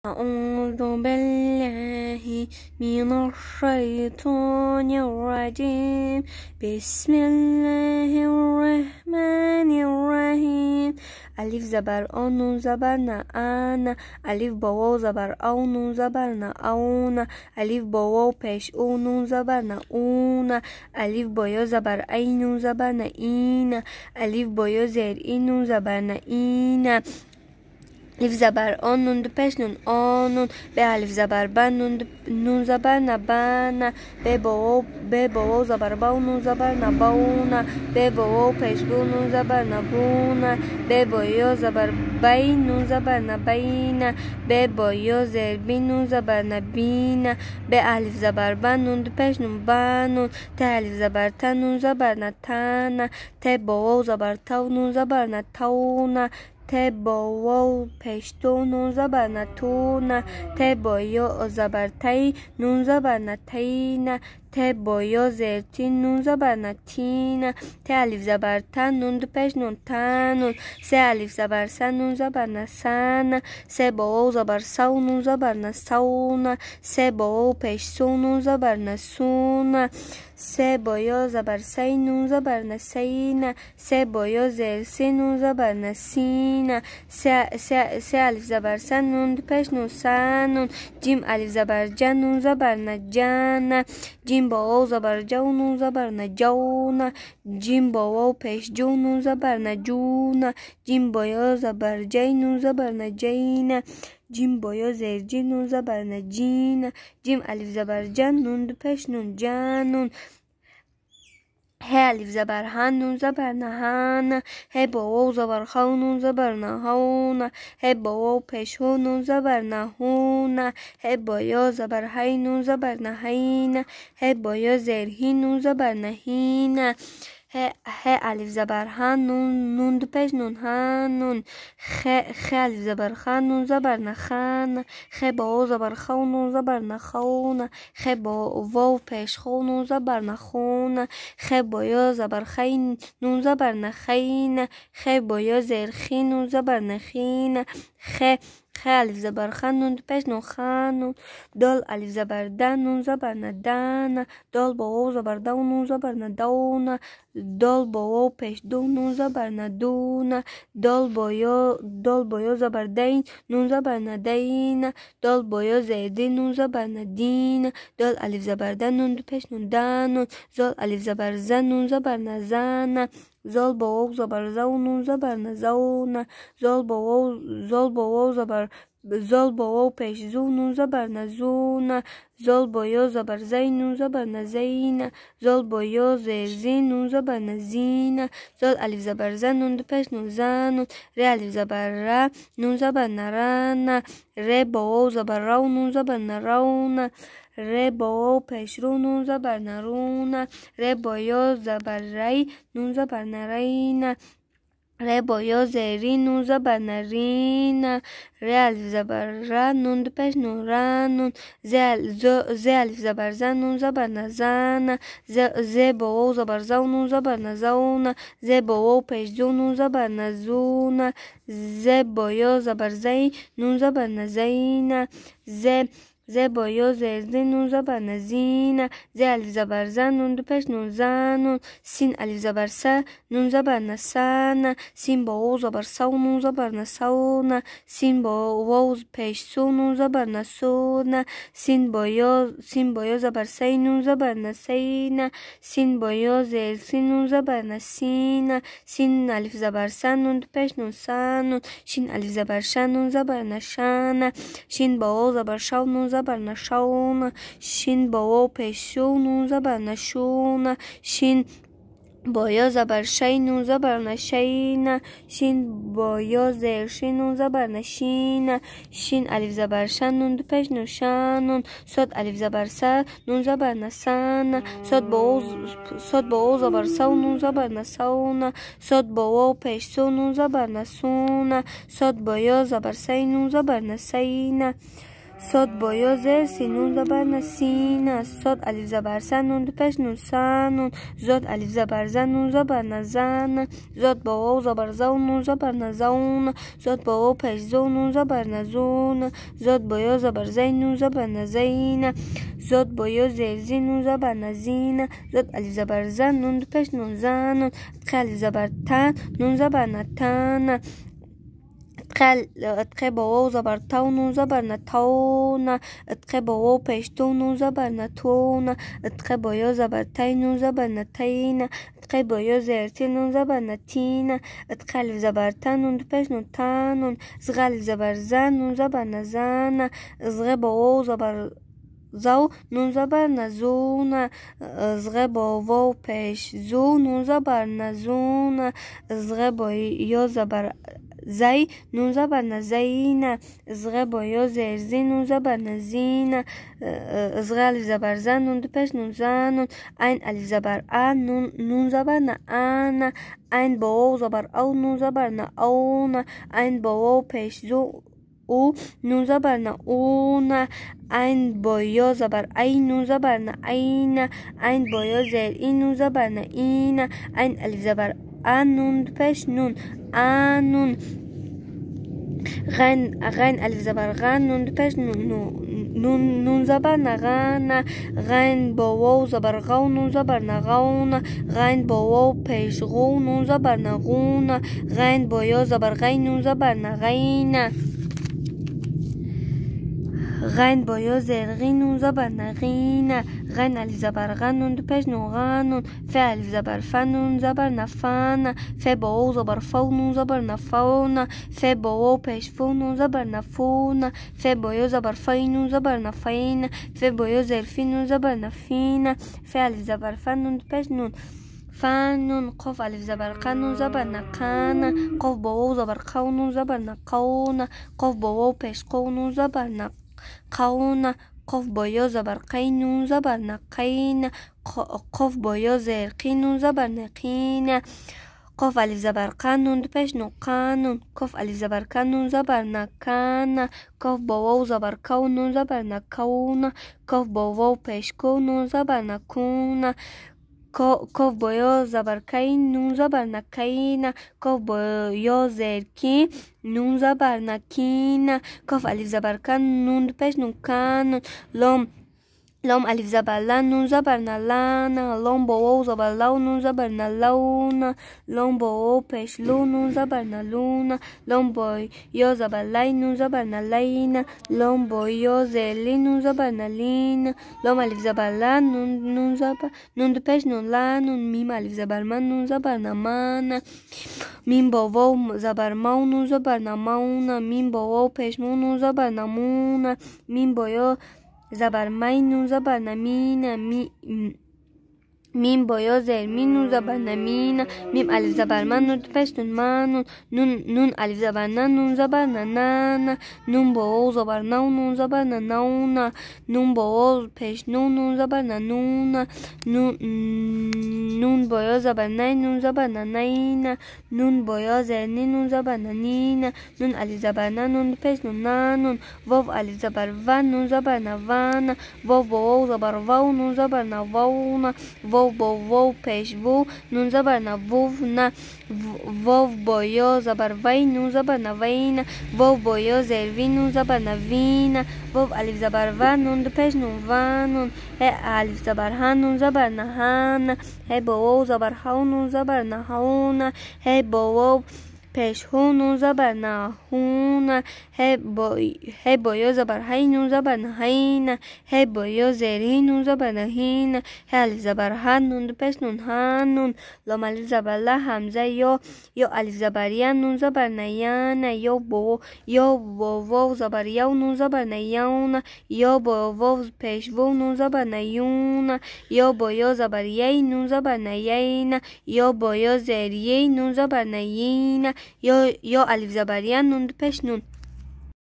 أعوذ بالله من الشيطان الرجيم. بسم الله الرحمن الرحيم. ألف زبر أو نون زبر نا أنا، ألف با واو زبر أو نون زبر نا أونا، ألف با واو پیش أو نون زبر نا أونا، ألف با یا زبر ای نون زبر نا اینا، ألف با یا زیر ای نون زبر نا اینا، ألف زبر آن نون دو پیش نون آنون، ب ألف زبر ب نون نون زبر نا بنا، ب با واو ب با واو زبر با نون زبر نا باونا، ب با واو پیش بو نون زبر نا بونا، ب با یا زبر بی نون زبر نا بینا، ب با یا زیر بی نون زبر نا بینا، ب ألف زبر ب نون دو پیش نون بانون، ت ألف زبر ت نون زبر نا تانا، ت با واو زبر تاو نون زبر نا تاونا، ت با واو پیش تو نون زبر نا تونا، ت با یا زبر تی نون زبر نا تینا، ت با یا زیر تی نون زبر نا تینا، ت ألف زبر ت نون دو پیش نون تانون، س ألف زبر س نون زبر نا سانا، س با واو زبر سو نون زبر نا سونا، س با واو پیش سو نون زبر نا سونا، س با یا زبر سی نون زبر نا سینا، س با یا زیر سی نون زبر نا سینا، س س س ألف زبر س نون دو پیش نون سانون، جیم ألف زبر ج نون زبر نا جانا، جیم با واو زبر جو نون زبر نا جونا، جیم با واو پیش جو نون زبر نا جونا، جیم با یا زبر جی نون زبر نا جینا، جیم با یا زیر جی نون زبر نا جینا، جیم ألف زبر ج نون دو پیش نون جانون، ه ألف زبر ه نون زبر نا هانا، ه با واو زبر خو نون زبر نا هونا، ه با واو پیش هو نون زبر نا هونا، ه با یا زبر هی نون زبر نا هینا، ه با یا زیر هی نون زبر نا هینا، ه ه ألف زبر ه نون نون دو پیش نون هانون، خ خ ألف زبر خ نون زبر نا خانا، خ با واو زبر خو نون زبر نا خونا، خ با واو پیش خو نون زبر نا خونا، خ با یا زبر خی نون زبر نا خینا، خ با یا زیر خی نون زبر نا خینا، خ خ ألف زبر خ نون دو پیش نون خانون، دال ألف زبر د نون زبر نا دانا، دال با واو زبر دو نون زبر نا دونا، دال با واو پیش دو نون زبر نا دونا، دال با یا دال با یا زبر دین نون زبر نا دینا، دال با یا زیر دی نون زبر نا دینا، دال ألف زبر د نون دو پیش نون دانون، زال ألف زبر ز نون زبر نا زانا، زال با واو زبر زو نون زبر نا زونا، زال با واو زال با واو زبر زال با واو پیش زو نون زبر نا زونا، زال با یا زبر زی نون زبر نا زینا، زال با یا زیر زی نون زبر نا زینا، زال ألف زبر ز نون دو پیش نون زانون، ر ألف زبر ر نون زبر نا رانا، ر با واو زبر رو نون زبر نا رونا، ر با واو پیش رو نون زبر نا رونا، ر با یا زبر ری نون زبر نا رینا، ر با یا زیری نون زبر نا رینا، ر ألف زبر ر نون دو پیش نون رانون، ز ز ألف زبر ز نون زبر نا زانا، ز ز با واو زبر زو نون زبر نا زونا، ز با واو پیش زو نون زبر نا زونا، ز با یا زبر زی نون زبر نا زینا، ز ز با یا زیر زی نون زبر نا زینا، ز ألف زبر ز نون دو پیش نون زانون، سین ألف زبر س نون زبر نا سانا، سین با واو زبر سو نون زبر نا سونا، سین با واو پیش سو نون زبر نا سونا، سین با یا سین با یا زبر سی نون زبر نا سینا، سین با یا زیر سی نون زبر نا سینا، سین ألف زبر س نون دو پیش نون سانون، شین ألف زبر ش نون زبر نا شانا، شین با واو زبر شو نون زبر نا شونا، شین با واو پیش شو نون زبر نا شونا، شین با یا زبر شی نون زبر نا شینا، شین با یا زیر شی نون زبر نا شینا، شین ألف زبر ش نون دو پیش نون شانون، صاد ألف زبر س نون زبر نا سانا، صاد با واو صاد با واو زبر سو نون زبر نا سونا، صاد با واو پیش سو نون زبر نا سونا، صاد با یا زبر سی نون زبر نا سینا. صاد با یا زر سی نون زبر نه سینه صاد الف زبر س نون دو پیش نون سنون زاد الف زبر ز نون زبر نه زن زاد با واو زبر زو نون زبر نه زون زاد با واو پیش زو نون زبر نه زون زاد با یا زبر زی نون زبر نه زین زاد با یا زر زی نون زبر نه زین زاد الف زبر ز نون دو پیش نون زن ت الف زبر تن نون زبر نه تن اتقه با واو زبر تو نون زبر نه تون اتقه با واو پیش تو نون زبر نه تون اتقه با یا زبر تی نون زبر نه تین اتقه با یا زر تی نون زبر نه تین اتقه الف زبر ت نون دو پیش نون تنون زغ الف زبر ز نون زبر نه زن زغ با واو زبر زو نون زبر نه زون زغ با واو پیش زو نون زبر نه زون زغ با یا زبر زی نون زبر نه زین زغ با یا زر زی نون زبر نه زین زغ الف زبر ز نون دو پیش نون زن عین الف زبر ا نون نون زبر نه ان عین با واو زبر او نون زبر نه اون عین با واو پیش زو او نون زبر نه اون عین با یا زبر ای نون زبر نه عین عین با یا زر ای نون زبر نه این عین الف زبر ا نون دو پیش نون انون غین غین الف زبر غ نون دو پیش نون نون نون زبر نه غن غین با واو زبر غو نون زبر نه غون غین با واو پیش غو نون زبر نه غون غین با یا زبر غین نون زبر نه غین غین با یا زر غین نون زبر نه غین غین الف زبر غ نون دو پیش نون غنون ف الف زبر ف نون زبر نه فن ف با واو زبر فو نون زبر نه فون ف با واو پیش فو نون زبر نه فون ف با یا زبر فی نون زبر نه فین ف با یا زر فی نون زبر نه فین ف الف زبر ف نون دو پیش نون فنون قاف الف زبر ق نون زبر نه قن قاف با واو زبر قو نون زبر نه قون قاف با واو پیش قو نون زبر نه قون قاف با یا زبر قی نون زبر نه قین قاف با یا زر قی نون زبر نه قین قاف الف زبر ق نون دو پیش نون قانون کاف الف زبر ک نون زبر نه کن کاف با واو زبر کو نون زبر نه کون کاف با واو پیش کو نون زبر نه کون کاف با یا زبر کی نون زبر نه کین کاف با یا زر کی نون زبر نه کین کاف الف زبر ک نون دو پیش نون کن لام لام الف زبر ل نون زبر نه لن لام با واو زبر لو نون زبر نه لون لام با واو پیش لو نون زبر نه لون لام با یا زبر لی نون زبر نه لین لام با یا زر لی نون زبر نه لین لام الف زبر ل نون نون زبر نون دو پیش نون ل نون میم الف زبر من نون زبر نه من میم با واو زبر مو نون زبر نه مون میم با واو پیش مو نون زبر نه مون میم با یا زبر می نون زبر نه مین میم با یا زر می نون زبر نه مین میم الف زبر من نون دو پیش نون من نون نون الف زبر نه نون زبر نه نن نون با واو زبر نو نون زبر نه نون نون با واو پیش نون نون زبر نه نون نون با یا زبر نه نون زبر نه نین نون با یا زر نی نون زبر نه نین نون الف زبر نه نون پیش نون نه نون واو الف زبر و نون زبر نه ون واو با واو زبر واو نون زبر نه واون واو با واو پیش وو نون زبر نه وو نه واو با یا زبر وی نون زبر نه وین واو با یا زر وی نون زبر نه وین واو الف زبر و نون دو پیش نون و نون ه الف زبر ه نون زبر نه هن ه با واو زبر هو نون زبر نه هون ه با واو پیش هو نون زبر نه هون ه با یا زبر هی نون زبر نه هین ه با یا زر هی نون زبر نه هین ه الف زبر ه نون دو پیش نون ه نون لام الف زبر ل همزه یا یا الف زبر یا نون زبر نه ین یا با واو زبر یو نون زبر نه یون یا با واو پیش وو نون زبر نه یون یا با یا زبر یی نون زبر نه یین یا با یا زر یی نون زبر نه یین یا الف زبر یا نون دو پیش نون.